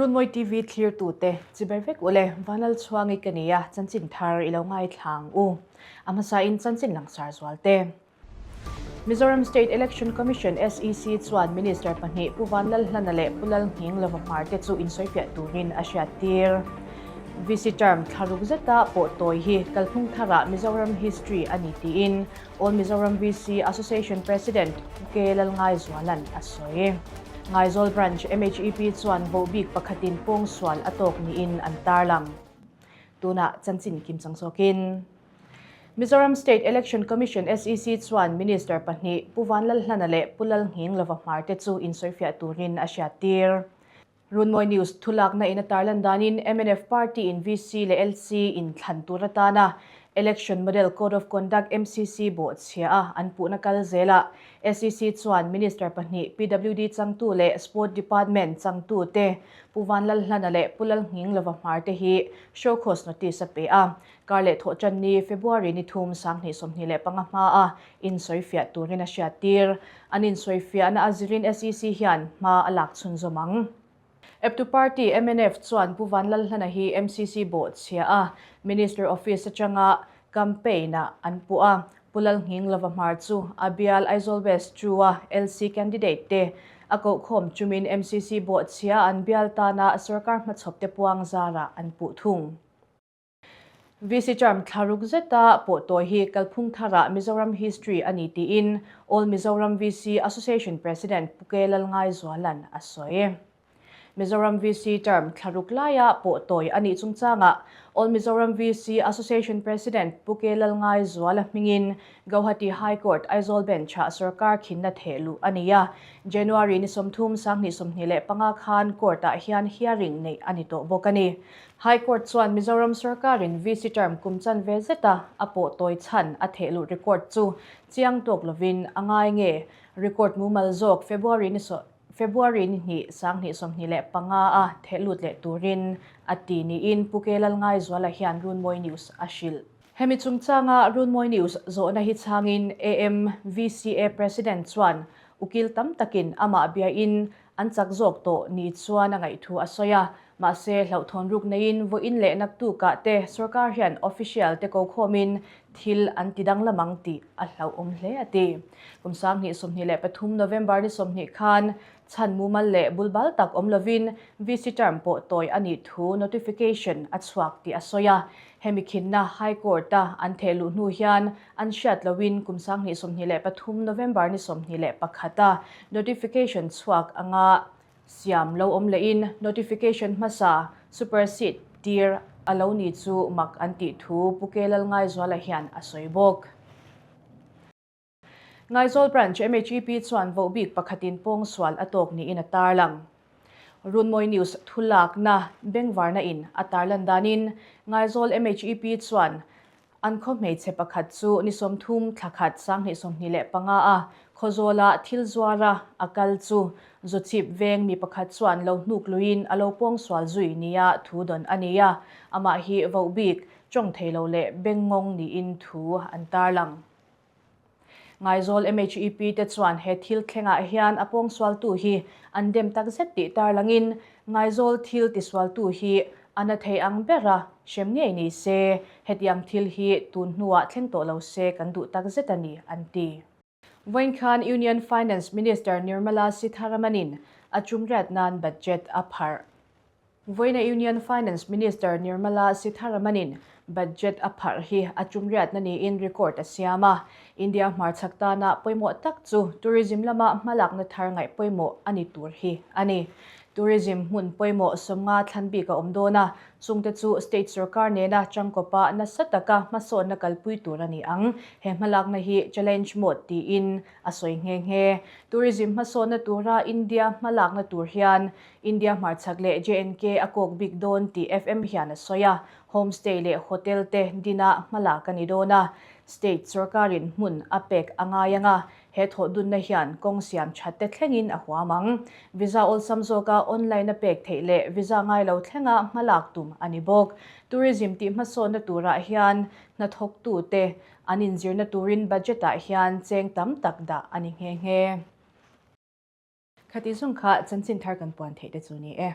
Runmawi TV thlirtute chibai vek ule Vanlalchhuangi ka nia chanchin thar i lo ngaithla ang u. A hmasain chanchin langsar zualte. Mizoram State Election Commission, SEC, chuan Minister pahnih Pu Vanlalhlana leh Pu Lalnghing Lova Hmarte chu insawifiah turin a hriattir. VC term thla ruk zeta pawh tawi hi kalphung tharah Mizoram history a ni tiin All Mizoram VC Association President Pu K Lalngaizuala'n a sawi. Ngaizawl Branch MHEP chuan vohbik pakhatin pawngsual a tawk niin an tarlang. Tunah chanchin kimchang zawkin. Mizoram State Election Commission, SEC, chuan Minister pahnih Pu Vanlalhlana leh Pu Lalnghing Lova Hmarte chu insawifiah turin a hriattir. Runmawi News thulakna in a tarlan danin mnf party in VC leh LC inthlan tur atana Election Model Code of Conduct, MCC, bawhchhia a an puhna kal zelah SEC chuan Minister pahnih PWD changtu leh Sport Department changtu te Pu Vanlalhlana leh Pu Lalnghing Lova Hmarte hi show cause notice a pe a. Kar leh thawhṭan ni February ni thum 2025 hmaa a insawifiah turin a hriattir. An insawifiahna a zirin SEC hian hma a lak chhunzawm ang. Eptu party mnf chuan Pu Vanlalhlana hi MCC bawhchhia a Minister office atanga campaign-ah an puh a. Pu Lalnghing Lova Hmar chu a bial Aizawl West Chu-a LC candidate te a kohkhawm chumin MCC bawhchhia an bial tana sorkar hmachhawpte puang zarah an puh thung. VC term thla ruk zeta pawh tawi hi kalphung tharah Mizoram history a ni tiin All Mizoram VC Association President Pu K Lalngaizuala'n a sawi. Mizoram VC term thla ruk laia pawh tawi a nih chungchangah All Mizoram VC Association President Pu K Lalngaizuala hmingin Gauhati High Court Aizawl Bench-ah sorkar khinna theh luh a ni a, January ni 30 2025 khan court-ah hian hearing neih a ni tawh bawk a ni. High Court chuan Mizoram sorkarin VC term kum chan ve zeta a pawh tawi chhan a theh luh record chu chiang tawk lovin a ngai nge record mumal zawk February ni February ni hnih 2025 a theh lut leh turin a ti niin Pu K Lalngaizuala hian Runmawi News a hrilh. Hemi chungchanga Runmawi News zawhna hi chhangin AMVCA President chuan ukil tam takin amah biain An chak zawk tawh ni chuan a ngaihthu a sawi a, mahse hlauhthawn ruk neiin vawiin leh naktukah te sorkar hian official te ko khawmin thil an ti danglam ang tih a hlauhawm hle a ti. Kum 2023 November ni 20 khan chhan mumal leh bulbal tak awm lovin VC term pawh tawi a nih thu notification a chhuak tih a sawi a, hemi khinna High Court-a an theh luh hnu hian An hriat loin kum 2023 November ni 21 a notification chhuak anga siam lo awm lehin notification hmasa supersede tir a lo ni chu mak an tih thu Pu K Lalngaizuala hian a sawi bawk. Ngaizawl Branch MHEP chuan vohbik pakhatin pawngsual a tawk niin a tarlang. Runmawi News thulakna bengvarna in a tarlan danin Ngaizawl MHEP chuan An khaw hmeichhe pakhat chu ni 30 thla khat 2025 a Khawzawla thil zuara a kal chu Zuchhip veng mi pakhat chuan lo hnuk luiin a lo pawngsual zui nia thu dawn a ni a, amah hi vohbik, tawng thei lo leh bengngawng niin thu an tarlang. Ngaizawl MHEP te chuan he thil thlengah hian a pawngsualtu hi an dem takzet tih tarlangin Ngaizawl thil tisualtu hi a na thei ang bera hrem ngei ni se, hetiang thil hi tun hnuah thleng tawh lo se kan duh takzet a ni, an ti. Vawiin khan Union Finance Minister Nirmala Sitharaman-in a tumriat nan budget a pharh. Vawiina Union Finance Minister Nirmala Sitharaman-in budget a pharh hi a tumriatna niin record a siam a. India hmarchhak tana pawimawh tak chu tourism lama hmalakna thar ngaih pawimawh a ni tur hi a ni. Tourism hmun pawimawh 50 thlan bik a awm dawn a, chungte chu state sorkar nena tangkawpa nasa taka hmasawnna kalpui tur a ni ang. He hmalakna hi challenge mode tiin a sawi nghe nghe. Tourism hmasawnna tura India hmalakna tur hian India hmarchhak leh JNK a kawk bik dawn tih FM hian a sawi a, homestay leh hotel te dinah hmalak a ni dawn a, state sorkarin hmun a pek a ngai ang a, he thawhdunna hian kawng siam that te thlengin a huam ang. Visa awlsam zawka online a pek theih leh visa ngai lo thlenga hmalak tum a ni bawk. Tourism tih hmasawnna turah hian hnathawktute an inzirna turin budget-ah hian cheng tam tak dah a ni nghe nghe. Khati zung kha chanchin thar kan puan theih te chu ni e.